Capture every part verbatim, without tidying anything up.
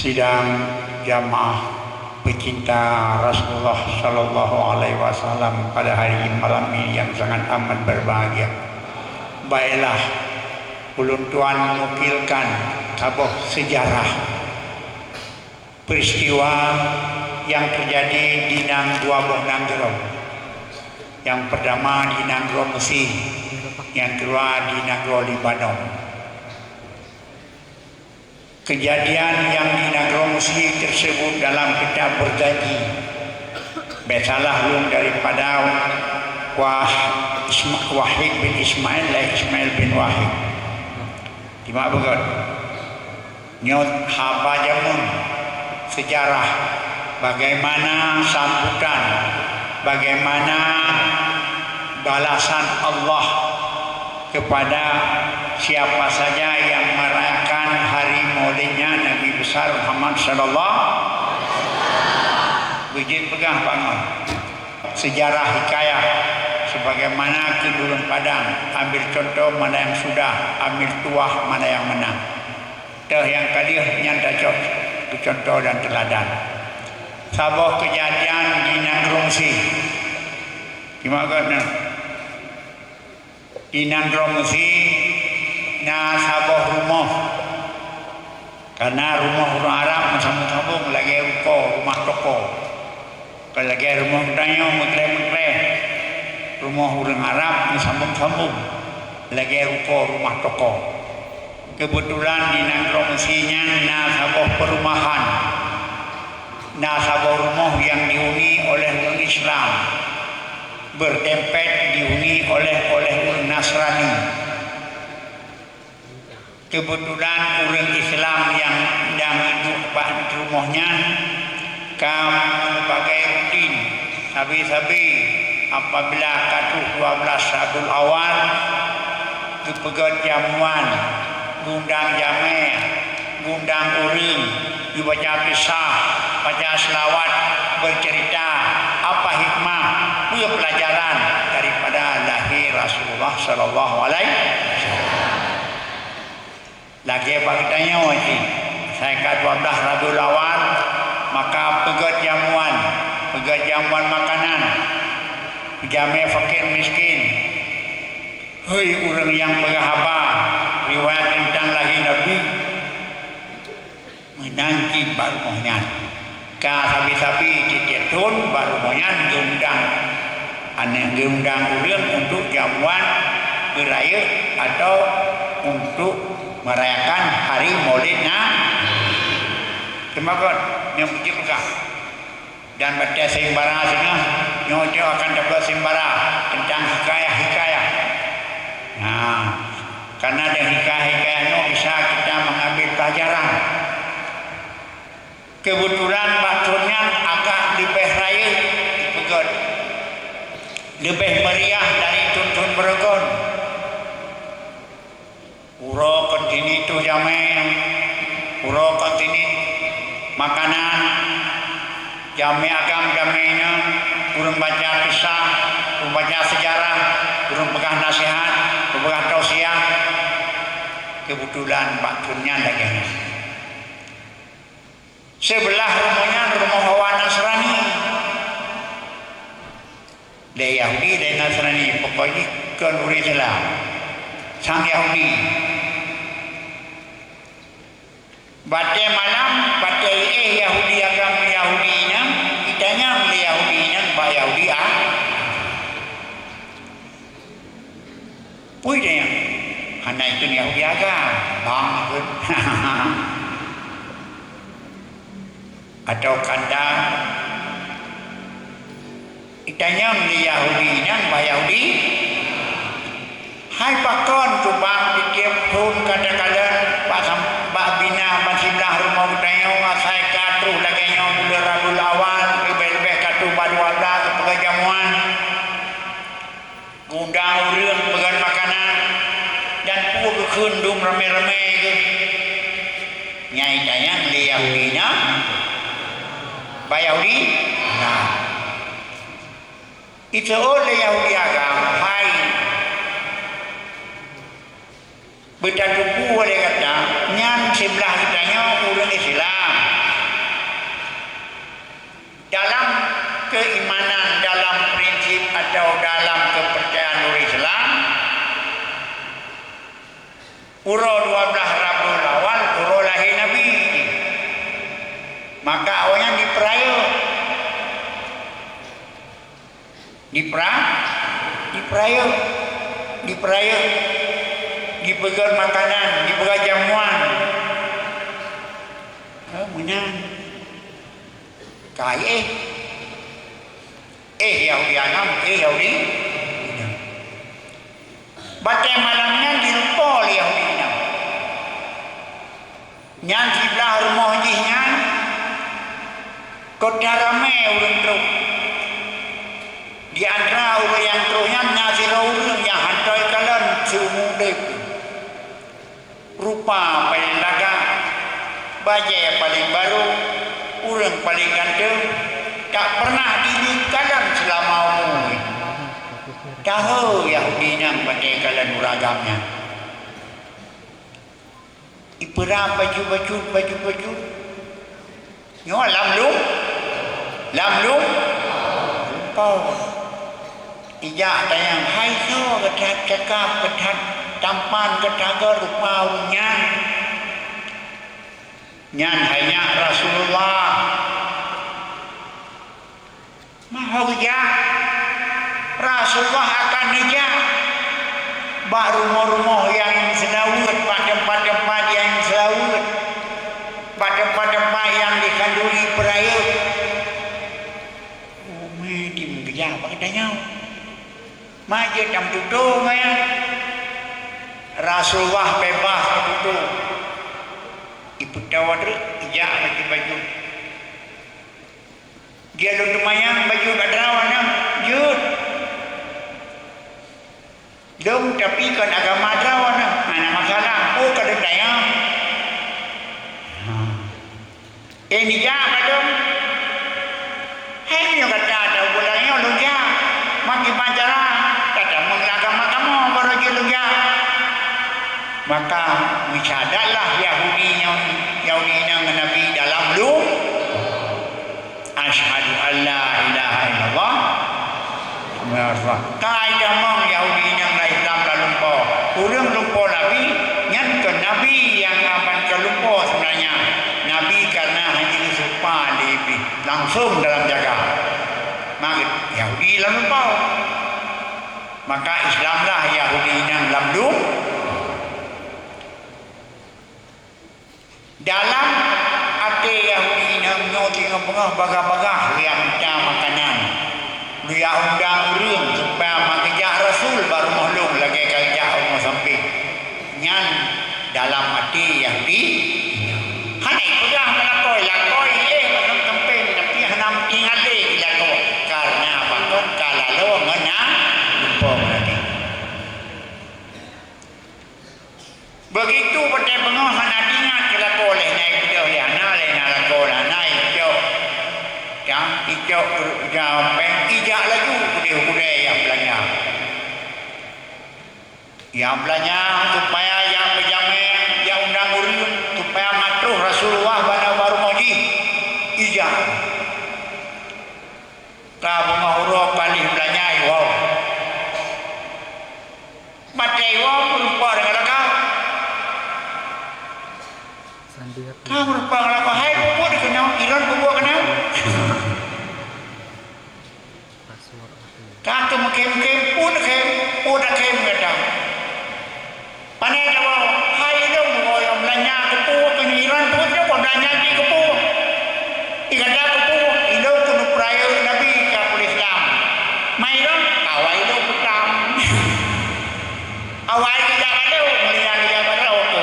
Sidang jamaah pecinta Rasulullah sallallahu alaihi wasallam pada hari malam ini yang sangat amat berbahagia. Baiklah, ulôn tuan mewakilkan saboh sejarah peristiwa yang terjadi di nan dua boh nanggroe. Yang pertama di nanggroe Mesir, yang kedua di nanggroe Lebanon. Kejadian yang di nanggroe Mesir tersebut dalam kitab Berjanji. Bék salah lôn daripada Wah-, Isma-, Wahid bin Ismail, laén Ismail bin Wahid. Simak beugét. Nyoe haba jameun, sejarah, bagaimana sambutan, bagaimana balasan Allah kepada siapa saja yang merayakan hari maulidnya Nabi besar Muhammad sallallahu. Beujeuet peugah bangon. Sejarah hikayah sebagaimana keu ureuëng Padang, ambil contoh mana yang sudah, ambil tuah mana yang menang. Teuh nyang ka lheueh nyan tacok keu contoh dan teuladan. Saboh keujadian di nanggroe Mesir. Simak gét nyoe. Di nanggroe Mesir na saboh rumoh. Kana rumoh ureuëng Arab meusambong-sambong lagée rukoe, rumah toko. Kon lagée rumoh geutanyoe meukreh-meukreh. Rumoh ureuëng Arab meusambong-sambong lagée rukoe, rumah toko. Keubeutulan di nanggroe Mesir nyan na saboh peurumahan, na saboh rumoh nyang dihuni oleh ureuëng Islam, beudempet dihuni oleh, oleh ureuëng Nasrani. Keubeutulan ureuëng Islam nyang dang duek bak rumoh nyan ka meubagée rutin sabe-sabe apabila ka troh dua belas Rabiul Awal, geupeugét jamuan, geuundang jamé, geuundang ureuëng, geubaca kisah, baca seulaweuet, beuceurita apa hikmah, peue peulajaran daripada lahé Rasulullah sallallahu alaihi wasallam. Lagée bak geutanyoe cit, asai ka dua belas Rabiul Awal, maka peugét jamuan, peugét jamuan makanan, peujamé fakir miskin. Hei ureuëng nyang peugah haba riwayat teuntang lahé Nabi, meunan cit bak rumoh nyan. Ka sabe-sabe tieb-tieb thon bak rumoh nyan geuundang aneuëk, geuundang ureuëng untuk jamuan beurayeuk atau untuk merayakan hari Maulid Nabi. Teumakot nyang beujeuet peugah. Dan batée sayembara singoh, nyoe akan tapeugah sayembara teuntang hikayah-hikayah. Nah, karena dari hikayah-hikayah nyoe bisa kita mengambil pelajaran. Keubeutulan bak thon nyan agak leubeh rayeuk dipeugét, leubeh meuriah dari thon-thon beureugon. Uroe kon tiniet troh jamé, uroe kon tiniet makanan, jamé agam jamé inong, ureuëng baca kisah, ureuëng baca seujarah, ureuëng peugah naseuhat, ureuëng peugah tausiah. Keubeutulan bak thon nyan lagée nyan. Seubeulah rumoh nyan rumoh awak Nasrani. Lé Yahudi, lé Nasrani, pokok jih kon ureuëng Islam. Sang Yahudi. Batée malam, batée éh Yahudi agam Yahudi inong, itanyong lé Yahudi inong bak Yahudi a. Peue nyan? Hana ikheun Yahudi agam, bang ikheun. Atau kanda itanyong lé Yahudi nyan bak Yahudi, hai pakon teubang di tieb thon ka takalon bak sam-, bak bina ban siblah rumoh geutanyoe asai ka troh lagée nyoe buleuen Rabiul Awal, leubeh-leubeh ka troh bak dua belas geupeugah jamuan. Geuundang ureuëng peugét makanan dan peue geukheun dum ramé-ramé geuh. Nyang itanyong lé Yahudi nyan, bak Yahudi, nah. Iteuôt lé Yahudi agam, hai. Beutateupeue lé gata, nyan siblah geutanyoe ureuëng Islam. Maka awaknyan dipeurayeuk. Dipera-, dipeurayeuk. Dipeurayeuk. Dipeugöt makanan, dipeugöt jamuan. Eh, meunan. Ka éh. Éh Yahudi nyan, éh Yahudi. Batée malam nyan dirumpok lé Yahudi nyan. Nyan siblah rumoh jih nyan, ka ramé ureuëng trok. Di antara ureuëng nyang trok nyan na sidroe ureuëng nyang hana kalon siumu udeb. Rupa paleng lagak, bajée paleng barô, ureuëng paleng ganteng, tak pernah jikalon seulama umu. Tahe Yahudi nyan batée kalon ureuëng agam nyan. Ipeurab baju-baju, baju-baju. Nyoe lam lum-, lam lum-, lumpoe. Ijak tanyong, "Hai soe gata cakap, gata tampan, gata gét rupa ureuëng nyan?" Nyan hai nyak Rasulullah. Meuhôi jak, Rasulullah akan neujak bak rumoh-rumoh nyang seulaweuet, bak teumpat-teumpat nyang seulaweuet, bak teumpat-teumpat nyang dikhanduri peurayeuk. Umé tim geujak bak geutanyoe. Ma jeuet nyang tutoe ngon nyan. Rasulullah beubaih tutoe. Ipeutoe treuk, ijak baju-baju. Dia lôn teumanyong baju atra nyan, jeuet. Lôn tapi kon agama atra nyan, hana masalah. Oh, ka lôn tanyong. Ha. Eh, nijak padum? Hai meunyoe gata tapeugah nyoe lôn jak, makai cara tatamong lam agama kamoe baru jeuet lôn jak. Maka meusadatlah Yahudi nyoe, Yahudi nyan ngon Nabi dalam lu-, "Asyhadu an la ilaha illallah." Ka itamong Yahudi nyang na Islam lam lumpoe. Ureuëng lumpoe Nabi, nyan kon Nabi nyang aban ka lumpoe seubeunanya. Nabi kareuna hana geuseurupa lé Iblih, langsong dalam jaga. Maka Yahudi lam lumpoe. Maka Islamlah Yahudi nyang lam lum-, Dalam até Yahudi nyan nyoe teungoh beungoh bagah-bagah lé mita makanan. Lé undang ureuëng supaya meukeujak Rasul bak rumoh lôn lagée ka geujak rumoh sampéng. Nyan dalam até Yahudi nyan. Hana ipeugah meulakôi, lakôi éh bak rumoh sampéng, tapi hana meuingat lé ilakôi. Kareuna pakon ka laloe ngon na lumpoe meurati. Beugitu watée beungoh hana teuingat keu lakoe lé na ipeudeuh lé hana lé na lakoe hana icok. Cang icok jamé ijak laju udeb-udeb nyang beulanja. Nyang beulanja supaya nyang beujamé nyang undang ureuëng supaya matroh Rasulullah bak na bak rumoh jih ijak. Ka beungoh uroe paléh beulanja iwoe. Maté iwoe meurumpok deungon lakoe. Ka meurumpok deungon lakoe, hai peubuet keunoe, ilôn peubuet keunoe. Ka teumeukém-kém, pun kém, pun kém gata. Pane jaweub, hai ilôn, woe nyang beulanja keupeue keu nyan, ilôn peuet nyoe, beulanja jih keupeue. Di gata keupeue, ilôn keuneuk peurayeuk Nabi ka peureuloh Islam. Ma ilôn, awai ilôn peutam. Awai geujak bak lôn, meunyoe geujak bak lôn tu.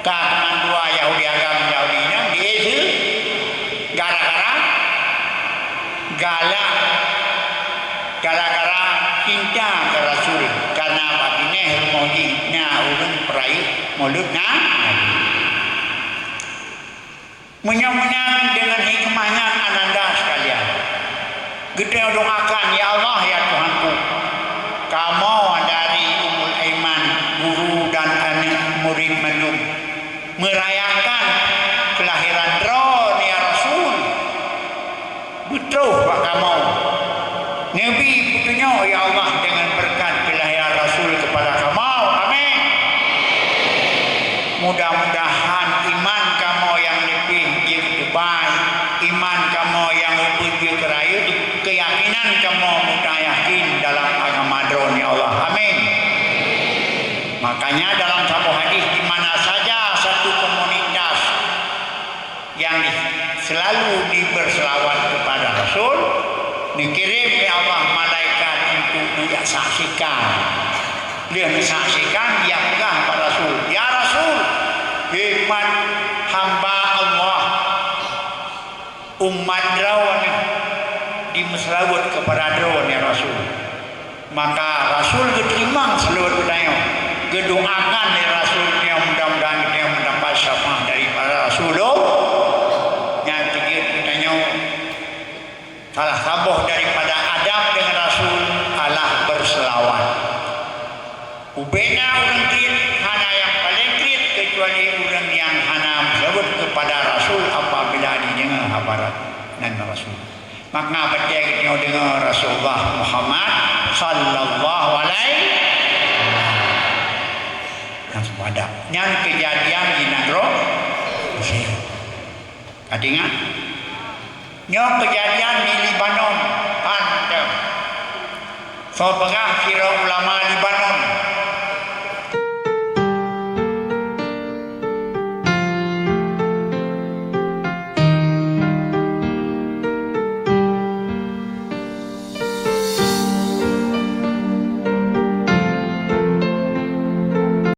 Ka teuma dua Yahudi agam Yahudi nyan di Asia gara-gara galak, gara-gara cinta keu Rasul, karena bak binéh rumoh jih na ureuëng peurayeuk Maulud Nabi. Meunyoe meunan deungon hikmah nyan ananda sekalian, geutanyoe doakan, "Ya Allah, ya Tuhanku, kamoe dari Ummul Aiman, guru dan aneuk murid mandum, merayakan kelahiran droeneuh ya Rasul, beutroh bak kamoe. Neubi peutunyok, ya Allah, dengan berkat kelahiran Rasul kepada kamoe. Amin. Mudah-mudahan iman kamoe nyang leubeh jeuet teuba Hanya dalam saboh hadis, di mana saja satu komunitas yang di-, selalu diberselawat kepada Rasul, dikirim oleh Allah malaikat untuk neusaksikan. Lheueh neusaksikan, dia peugah bak Rasul, "Ya Rasul, hikmat hamba Allah, umat droeneuh dimeuseulaweuet keupada droeneuh, ya Rasul." Maka Rasul geuteurimong seulaweuet geutanyoe, geudoakan lé Rasul, nyoe mudah-mudahan geutanyoe meudapat syafaat daripada Rasulullah. Nyang keujeuet geutanyoe, salah saboh daripada adab deungon Rasul adalah beuseulaweuet. Ubena ureuëng kriet hana nyang paleng kriet keucuali ureuëng nyang hana meuseulaweuet keupada Rasul apabila jideungoe haba nan Rasul. Maka batée geutanyoe deungoe Rasulullah Muhammad sallallahu alaihi wasallam. Nyang seupadan. Nyan keujadian di nanggroe Mesir. Ka teuingat? Nyoe keujadian di Lebanon, pandang. Soe peugah sidroe ulama Lebanon,